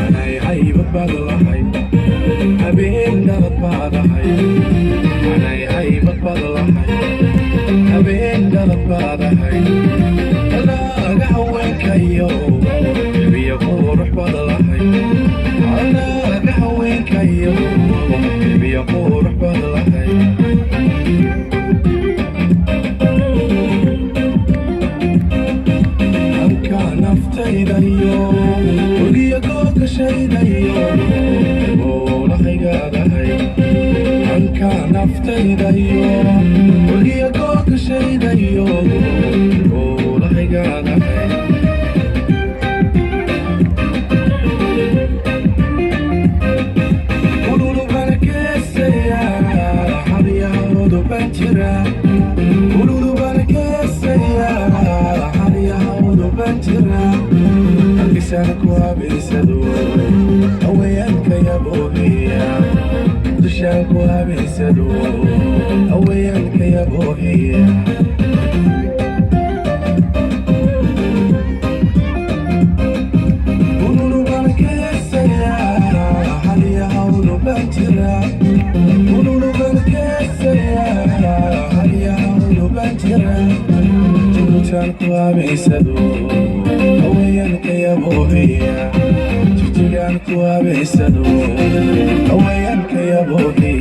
Anay haybad baad lahay, habeen dhalad baad ahay. Anay haybad baad lahay, habeen dhalad baad ahay. Alaaga haweenkayo biyo qurux baad lahay. Alaaga haweenkayo biyo qurux baad lahay. Halka naftaydayo ogiyo googashaydayo oolahaygaadahay. Halka naftaydayo ogiyo googashaydayo oolahaygaadahay. Ululubankeesaya xaryahooduban jira. Ululubankeesaya xaryahooduban jira. Halkisaan ku habaysado haweenka yaboohiya. Dushaan ku habaysado haweenka yaboohiya. Ululubankeesaya xaryahooduban jira. Ululubankeesaya xaryahooduban jira. Jigjigaan ku habaysado haweenka yaboohiya. Jigjigaan ku habaysado haweenka yaboohiya.